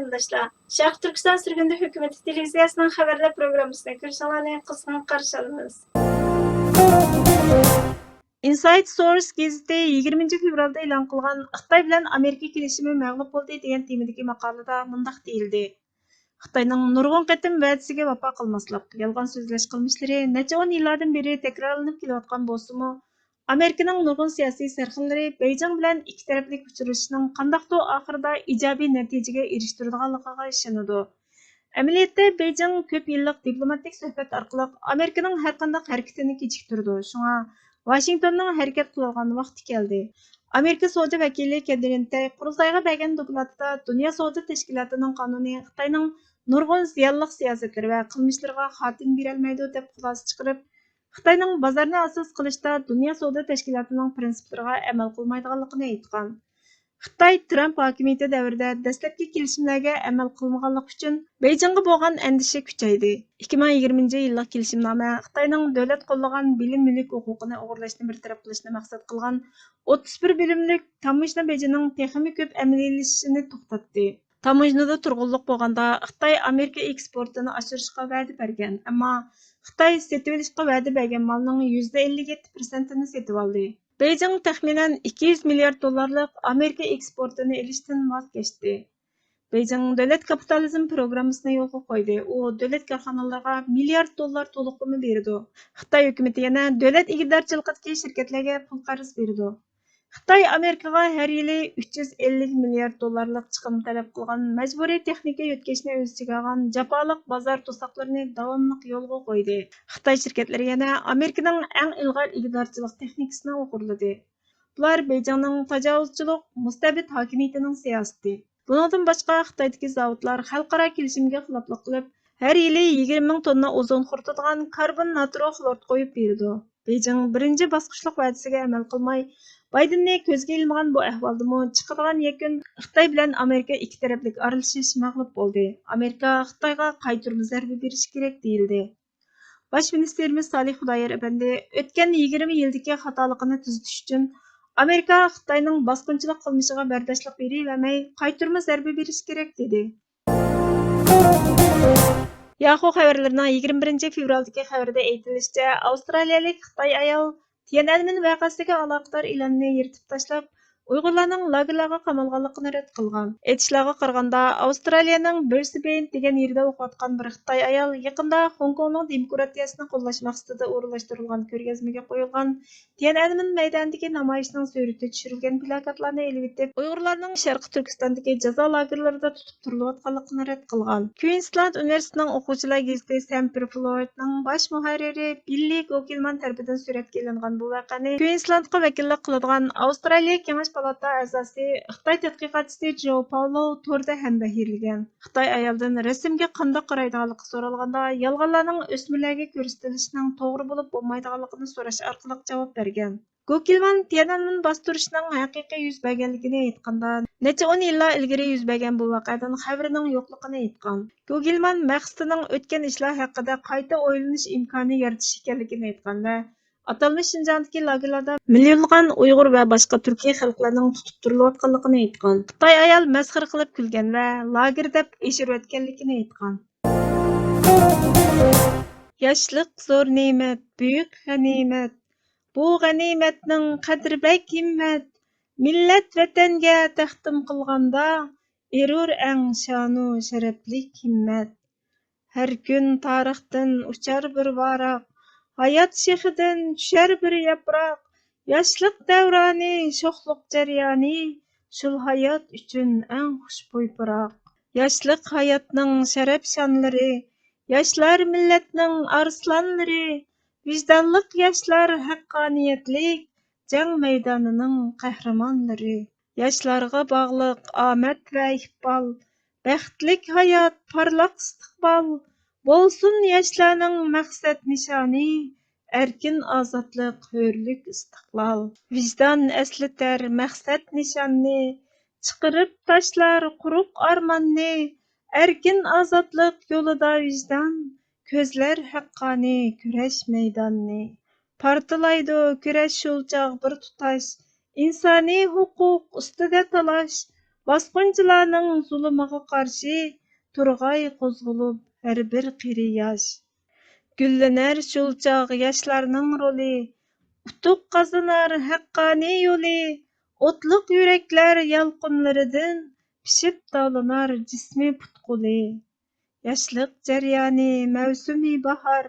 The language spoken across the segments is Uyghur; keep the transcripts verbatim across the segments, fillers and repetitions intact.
قېرىنداشلار، شەرقىي تۈركىستان سۈرگۈندە ھۆكۈمىتى تېلېۋىزىيەسىنىڭ خەۋەرلەر پروگراممىسىنى كۆرۈشۈڭلارنى قىزغىن قارشى ئالىمىز. ئىنسايد سورس گېزىتى يىگىرمىنچى فېۋرالدا ئېلان قىلغان «خىتاي بىلەن ئامېرىكا كېلىشىمى مەغلۇپ بولدى» دېگەن تېمىدىكى ماقالىدە مۇنداق دېيىلدى: خىتاينىڭ نۇرغۇن قېتىم ۋەدىسىگە ۋاپا قىلماسلىق، يالغان سۆزلەش قىلمىشلىرى نەچچە ئون يىللاردىن بېرى تەكرارلىنىپ كېلىۋاتقان بولسىمۇ، ئامېرىكىنىڭ نۇرغۇن سىياسىي سەرخىللىرى بېيجىڭ بىلەن ئىككى تەرەپلىك ئۇچرىشىشنىڭ قانداقتۇر ئاخىرىدا ئىجابىي نەتىجىگە ئېرىشتۈرىدىغانلىقىغا ئىشىنىدۇ. ئەمەلىيەتتە، بېيجىڭ كۆپ يىللىق دىپلوماتىك سۆھبەت ئارقىلىق ئامېرىكىنىڭ ھەرقانداق ھەرىكىتىنى كېچىكتۈرىدۇ، شۇڭا ۋاشىنگتوننىڭ ھەرىكەت قىلىدىغان ۋاقتى كەلدى. ئامېرىكا سودا ۋەكىلى كەدرىن تەي قۇرۇلتايغا بەرگەن دوكلاتىدا دۇنيا سودا تەشكىلاتىنىڭ قانۇنى خىتاينىڭ نۇرغۇن زىيانلىق سىياسەتلىرى ۋە قىلمىشلىرىغا خاتىمە بېرەلمەيدۇ، دەپ خۇلاسە چىقىرىپ، خىتاينىڭ بازارنى ئاساس قىلىشتا دۇنيا سودا تەشكىلاتىنىڭ پىرىنسىپلىرىغا ئەمەل قىلمايدىغانلىقىنى ئېيتقان. خىتاي ترامپ ھاكىمىيىتى دەۋرىدە دەسلەپكى كېلىشىملەرگە ئەمەل قىلمىغانلىقى ئۈچۈن بېيجىڭغا بولغان ئەندىشە كۈچەيدى. ئىككى مىڭ يىگىرمىنچى يىللىق كېلىشىمنامە خىتاينىڭ دۆلەت قوللىغان بىلىم مۈلۈك ھوقۇقىنى ئوغرىلاشنى بىر تەرەپ قىلىشنى مەقسەت قىلغان ئوتتۇز بىر بۆلۈملۈك تاموژنا بېجىنىڭ تېخىمۇ كۆپ ئەمەلىيلىشىشىنى توختاتتى. تاموژنىدا تۇرغۇنلۇق بولغاندا خىتاي ئامېرىكا ئېكسپورتىنى ئاشۇرۇشقا ۋەدە بەرگەن، ئەمما خىتاي سېتىۋېلىشقا ۋەدە بەرگەن مالنىڭ يۈزدە ئەللىك يەتتە پىرسەنتىنى سېتىۋالدى. بېيجىڭ تەخمىنەن ئىككى يۈز مىليارد دوللارلىق ئامېرىكا ئېكسپورتىنى ئېلىشتىن ۋاز كەچتى. بېيجىڭ دۆلەت كاپىتالىزم پروگراممىسىنى يولغا قويدى. ئۇ دۆلەت كارخانىلىرىغا مىليارد دوللار تولۇقلىما بېرىدۇ. خىتاي ھۆكۈمىتى يەنە دۆلەت ئىگىدارچىلىقىدىكى شىركەتلەرگە پۇل قەرز بېرىدۇ. خىتاي ئامېرىكىغا ھەر يىلى ئۈچ يۈز ئەللىك مىليارد دوللارلىق چىقىم تەلەپ قىلغان مەجبۇرىي تېخنىكا يۆتكەشنى ئۆز ئىچىگە ئالغان جاپالىق بازار توساقلىرىنى داۋاملىق يولغا قويدى. خىتاي شىركەتلىرى يەنە ئامېرىكىنىڭ ئەڭ ئىلغار ئىگىدارچىلىق تېخنىكىسىنى ئوغرىلىدى. بۇلار بېيجىڭنىڭ تاجاۋۇزچىلىق، مۇستەبىت ھاكىمىيىتىنىڭ سىياسىتى. بۇنىڭدىن باشقا، خىتايدىكى زاۋۇتلار خەلقئارا كېلىشىمگە خىلاپلىق قىلىپ، ھەر يىلى يىگىرمە مىڭ توننا ئوزون خۇرۇتىدىغان كاربون ناتروخلورد قويۇپ بېرىدۇ. بېيجىڭ بىرىنچى باسقۇچلۇق ۋەدىسىگە ئەمەل قىلماي، بايدېننى كۆزگە ئىلمىغان بۇ ئەھۋالدىمۇ چىقىدىغان يەكۈن خىتاي بىلەن ئامېرىكا ئىككى تەرەپلىك ئارىلىشىش مەغلۇپ بولدى، ئامېرىكا خىتايغا قايتۇرما زەربە بېرىشى كېرەك دېيىلدى. باش مىنىستىرىمىز سالىھ خۇدايار ئەپەندى ئۆتكەن يىگىرمە يىلدىكى خاتالىقىنى تۈزىتىش ئۈچۈن، ئامېرىكا خىتاينىڭ باسقۇنچىلىق قىلمىشىغا بەرداشلىق بېرىۋەرمەي، قايتۇرما زەربە بېرىشى كېرەك، دېدى. ياخۇ خەۋەرلىرىنىڭ يىگىرمە بىرىنچى فېۋرالدىكى خەۋىرىدە ئېيتىلىشىچە، ئاۋسترالىيەلىك خىتاي ئايال تيەنئەنمېن ۋەقەسىگە ئالاقىدار ئېلاننى يىرتىپ تاشلاپ، ئۇيغۇرلارنىڭ لاگېرلارغا قامالغانلىقىنى رەت قىلغان. ئېيتىشلارغا قارىغاندا، ئاۋسترالىيەنىڭ برىسبېن دېگەن يېرىدە ئوقۇۋاتقان بىر خىتاي ئايال يېقىندا خوڭكوڭنىڭ دېموكراتىيەسىنى قوللاش مەقسىتىدە ئورۇنلاشتۇرۇلغان كۆرگەزمىگە قويۇلغان تيەنئەنمېن مەيدانىدىكى نامايىشنىڭ سۈرىتى چۈشۈرۈلگەن پىلاكاتلارنى ئېلىۋېتىپ، ئۇيغۇرلارنىڭ شەرقىي تۈركىستاندىكى جازا لاگېرلىرىدا تۇتۇپ تۇرۇلۇۋاتقانلىقىنى رەت قىلغان. كۇينسلاند ئۇنىۋېرسىتېتىنىڭ ئوقۇغۇچىلار گېزىتى سەمپېرفلويدنىڭ باش مۇھەررىرى بىللى گوكېلمان تەرىپىدىن سۈرەتكە ئېلىنغان بۇ ۋەقەنى كۇينسلاندقا ۋەكىللىك قىلىدىغان ئاۋسترالىيە كېڭەش پالاتا ئەزاسى، خىتاي تەتقىقاتچىسى جو پاۋلو توردا ھەمبەھىرلىگەن. خىتاي ئايالدىن رەسىمگە قانداق قارايدىغانلىقى سورالغاندا، يالغانلارنىڭ ئۆسمۈرلەرگە كۆرسىتىلىشىنىڭ توغرا بولۇپ بولمايدىغانلىقىنى سوراش ئارقىلىق جاۋاب بەرگەن. گوكېلمان تيەنئەنمېن باستۇرۇشىنىڭ ھەقىقىي يۈز بەرگەنلىكىنى ئېيتقاندا، نەچچە ئون يىللار ئىلگىرى يۈز بەرگەن بۇ ۋەقەدىن خەۋىرىنىڭ يوقلۇقىنى ئېيتقان. گوكېلمان مەقسىتىنىڭ ئۆتكەن ئىشلار ھەققىدە قايتا ئويلىنىش ئىمكانى يارىتىش ئىكەنلىكىنى ئېيتقان ۋە ئاتالمىش شىنجاڭدىكى لاگېرلاردا مىليونلىغان ئۇيغۇر ۋە باشقا تۈركىي خەلقلەرنىڭ تۇتۇپ تۇرۇلۇۋاتقانلىقىنى ئېيتقان. خىتاي ئايال مەسخىرە قىلىپ كۈلگەن ۋە لاگېر دەپ ئېشۇرۇۋەتكەنلىكىنى ئېيتقان. ياشلىق زور نېمەت، بۈيۈك غەنىيمەت. بۇ غەنىيمەتنىڭ قەدرى بەك ھىممەت. مىللەت ۋەتەنگە تەقدىم قىلغاندا، ئېرۇر ئەڭ شانۇ شەرەپلىك ھىممەت. ھەر كۈن تارىختىن ئۇچار بىر ۋاراق، ھايات شېخىدىن چۈشەر بىر ياپراق. ياشلىق دەۋرانى، شوخلۇق جەريانى، شۇل ھايات ئۈچۈن ئەڭ خۇشبۇي پۇراق. ياشلىق ھاياتنىڭ شەرەپ شانلىرى، ياشلار مىللەتنىڭ ئارسلانلىرى، ۋىجدانلىق ياشلار ھەققانىيەتلىك جەڭ مەيدانىنىڭ قەھرىمانلىرى. ياشلارغا باغلىق ئامەت ۋە ئىقبال، بەختلىك ھايات، پارلاق ئىستىقبال، بولسۇن ياشلارنىڭ مەقسەت نىشانى، ئەركىن ئازادلىق، ھۆرلۈك ئىستىقلال. ۋىجدان ئەسلىتەر مەقسەت نىشاننى، چىقىرىپ تاشلار قۇرۇق ئارماننى، ئەركىن ئازادلىق يولىدا ۋىجدان، كۆزلەر ھەققانىي كۈرەش مەيدانىنى. پارتلايدۇ كۈرەش شۇ چاغ بىر تۇتاش، ئىنسانىي ھوقۇق ئۈستىدە تالاش، باسقۇنچىلارنىڭ زۇلۇمىغا قارشى تۇرغاي قوزغىلىپ ھەر بىر قېرى ياش. گۈللىنەر شۇ چاغ ياشلارنىڭ رولى، ئۇتۇق قازىنار ھەققانىي يولى، ئوتلۇق يۈرەكلەر يالقۇنلىرىدىن پىشىپ تالىنار جىسمى پۇت-قولى. ياشلىق جەريانى مەۋسۇمى باھار،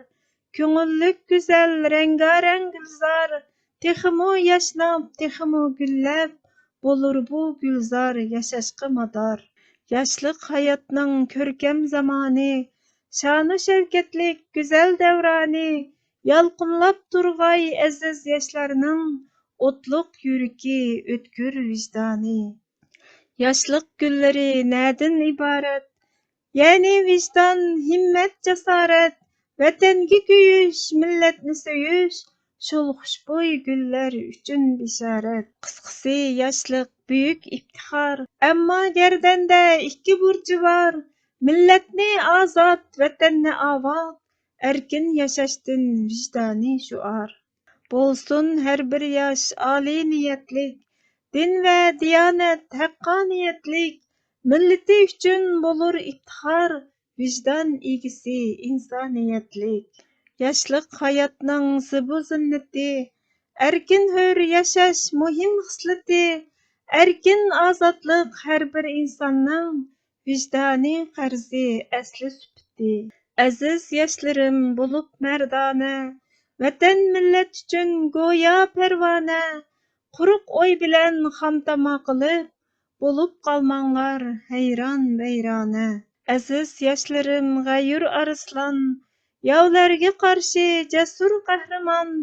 كۆڭۈللۈك گۈزەل رەڭگارەڭ گۈلزار، تېخىمۇ ياشناپ، تېخىمۇ گۈللەپ، بولۇر بۇ گۈلزار ياشاشقا مادار. ياشلىق ھاياتنىڭ كۆركەم زامانى، شانۇ شەۋكەتلىك گۈزەل دەۋرانى، يالقۇنلاپ تۇرغاي ئەزىز ياشلارنىڭ ئوتلۇق يۈرىكى، ئۆتكۈر ۋىجدانى. ياشلىق گۈللىرى نەدىن ئىبارەت؟ يەنى ۋىجدان، ھىممەت، جاسارەت، ۋەتەنگە كۆيۈش، مىللەتنى سۆيۈش، شۇل خۇشبۇي گۈللەر ئۈچۈن بېشارەت. قىسقىسى، ياشلىق بۈيۈك ئىپتىخار، ئەمما گەردەندە ئىككى بۇرجى بار، مىللەتنى ئازاد، ۋەتەننى ئاۋات، ئەركىن ياشاشتىن ۋىجدانىي شوئار. بولسۇن ھەر بىر ياش ئالىي نىيەتلىك، دىن ۋە دىيانەت ھەققانىيەتلىك، مىللىتى ئۈچۈن بولۇر ئىپتىخار، ۋىجدان ئىگىسى ئىنسانىيەتلىك. ياشلىق ھاياتنىڭ زىبۇ زىننىتى، ئەركىن ھۆر ياشاش مۇھىم خىسلىتى، ئەركىن ئازادلىق ھەر بىر ئىنساننىڭ ۋىجدانىي قەرزى، ئەسلى سۈپىتى. ئەزىز ياشلىرىم بولۇپ مەردانە، ۋەتەن مىللەت ئۈچۈن گويا پەرۋانە، قۇرۇق ئوي بىلەن خامتاما قىلىپ، بولۇپ قالماڭلار ھەيران ۋەيرانە. ئەزىز ياشلىرىم غەيۇر ئارسلان، ياۋلارغا قارشى جەسۇر قەھرىمان،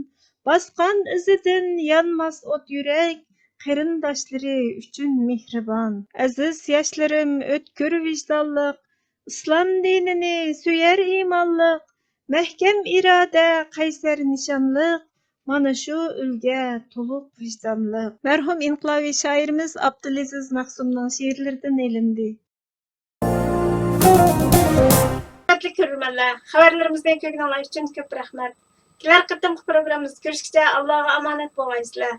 باسقان ئىزىدىن يانماس ئوت يۈرەك، قېرىنداشلىرى ئۈچۈن مېھرىبان. ئەزىز ياشلىرىم ئۆتكۈر ۋىجدانلىق، ئىسلام دىنىنى سۆيەر ئىمانلىق، مەھكەم ئىرادە، قەيسەر نىشانلىق، مانا شۇ ئۈلگە تولۇق ۋىجدانلىق. مەرھۇم ئىنقىلابىي شائىرىمىز ئابدۇلئەزىز مەخسۇمنىڭ شېئىرلىرىدىن ئېلىندى. ھۆرمەتلىك كۆرۈرمەنلەر، خەۋەرلىرىمىزنى كۆرگىنىڭلار ئۈچۈن كۆپ رەھمەت. كېلەر قېتىمقى پروگراممىمىزدا كۆرۈشكىچە ئاللاغا ئامانەت بولغايسىلەر.